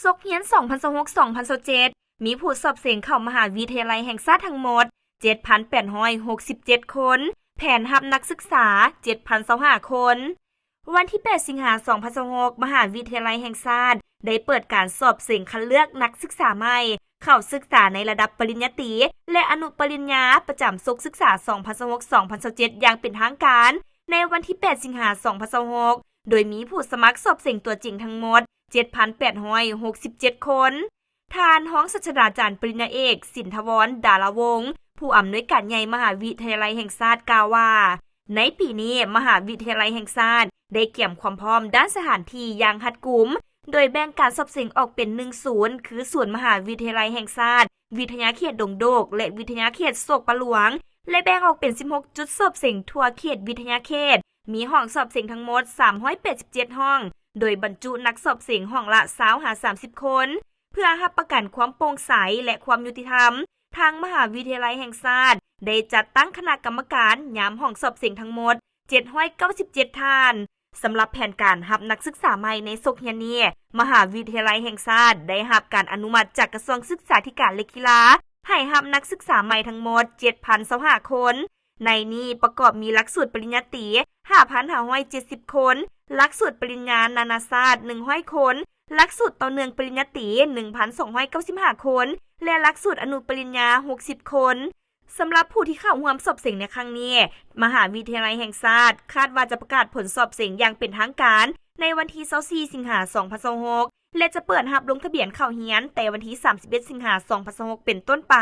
ສົກຮຽນສອງພັນຊາວຫົກ ສອງພັນຊາວເຈັດ ມີຜູ້ສອບເສັງເຂົ້າມະຫາວິທະຍາໄລແຫ່ງຊາດທັງໝົດ ເຈັດພັນແປດຮ້ອຍຫົກສິບເຈັດຄົນ, ແຜນຮັບນັກສຶກສາ ເຈັດພັນຊາວຫ້າຄົນ. ວັນທີແປດ ສິງຫາ ສອງພັນຊາວຫົກ ມະຫາວິທະຍາໄລແຫ່ງຊາດໄດ້ເປີດການສອບເສັງຄັດເລືອກນັກສຶກສາໃໝ່ ເຂົ້າສຶກສາໃນລະດັບປະລິນຍາຕີ ແລະ ອະນຸປະລິນຍາ ປະຈຳສົກສຶກສາ ສອງພັນຊາວຫົກ ສອງພັນຊາວເຈັດ ຢ່າງເປັນທາງການ ໃນວັນທີແປດ ສິງຫາ ສອງພັນຊາວຫົກ ໂດຍມີຜູ້ສະໝັກສອບເສັງຕົວຈິງທັງໝົດ ເຈັດພັນແປດຮ້ອຍຫົກສິບເຈັດຄົນ. ທ່ານຮອງສາດສະດາຈານປະລິນຍາເອກ ສິນທະວອນ ດາລາວົງ ຜູ້ອຳນວຍການໃຫຍ່ມະຫາວິທະຍາໄລແຫ່ງຊາດ ກ່າວວ່າ ໃນປີນີ້ ມະຫາວິທະຍາໄລແຫ່ງຊາດໄດ້ກຽມຄວາມພ້ອມດ້ານສະຖານທີ່ຢ່າງຮັດກຸມ, ໂດຍແບ່ງການສອບເສັງອອກເປັນໜຶ່ງສູນ ຄືສູນມະຫາວິທະຍາໄລແຫ່ງຊາດ ວິທະຍາເຂດດົງໂດກ ແລະ ວິທະຍາເຂດໂສກປະຫຼວງ ແລະ ແບ່ງອອກເປັນສິບຫົກຈຸດສອບເສັງທົ່ວເຂດວິທະຍາເຂດ, ມີຫ້ອງສອບເສັງທັງໝົດສາມຮ້ອຍແປດສິບເຈັດຫ້ອງ, ໂດຍບັນຈຸນັກສອບເສັງຫ້ອງລະຊາວຫາສາມສິບຄົນ. ເພື່ອຮັບປະກັນຄວາມໂປ່ງໃສ ແລະ ຄວາມຍຸຕິທຳ, ທາງມະຫາວິທະຍາໄລແຫ່ງຊາດໄດ້ຈັດຕັ້ງຄະນະກຳມະການຍາມຫ້ອງສອບເສັງທັງໝົດເຈັດຮ້ອຍເກົ້າສິບເຈັດທ່ານ. ສຳລັບແຜນການຮັບນັກສຶກສາໃໝ່ໃນສົກຮຽນນີ້, ມະຫາວິທະຍາໄລແຫ່ງຊາດໄດ້ຮັບການອະນຸມັດຈາກກະຊວງສຶກສາທິການ ແລະ ກິລາ ໃຫ້ຮັບນັກສຶກສາໃໝ່ທັງໝົດເຈັດພັນຊາວຫ້າຄົນ. ໃນນີ້ປະກອບມີຫຼັກສູດປະລິນຍາຕີຫ້າພັນຫ້າຮ້ອຍເຈັດສິບຄົນ, ຫຼັກສູດປະລິນຍານານາຊາດໜຶ່ງຮ້ອຍຄົນ, ຫຼັກສູດຕໍ່ເນື່ອງປະລິນຍາຕີໜຶ່ງພັນສອງຮ້ອຍເກົ້າສິບຫ້າຄົນ ແລະ ຫຼັກສູດອະນຸປະລິນຍາຫົກສິບຄົນ. ສຳລັບຜູ້ທີ່ເຂົ້າຮ່ວມສອບເສັງໃນຄັ້ງນີ້, ມະຫາວິທະຍາໄລແຫ່ງຊາດຄາດວ່າຈະປະກາດຜົນສອບເສັງຢ່າງເປັນທາງການໃນວັນທີຊາວສີ່ ສິງຫາ ສອງພັນຊາວຫົກ ແລະ ຈະເປີດຮັບລົງທະບຽນເຂົ້າຮຽນແຕ່ວັນທີສາມສິບເອັດ ສິງຫາ ສອງພັນຊາວຫົກ ເປັນຕົ້ນໄປ.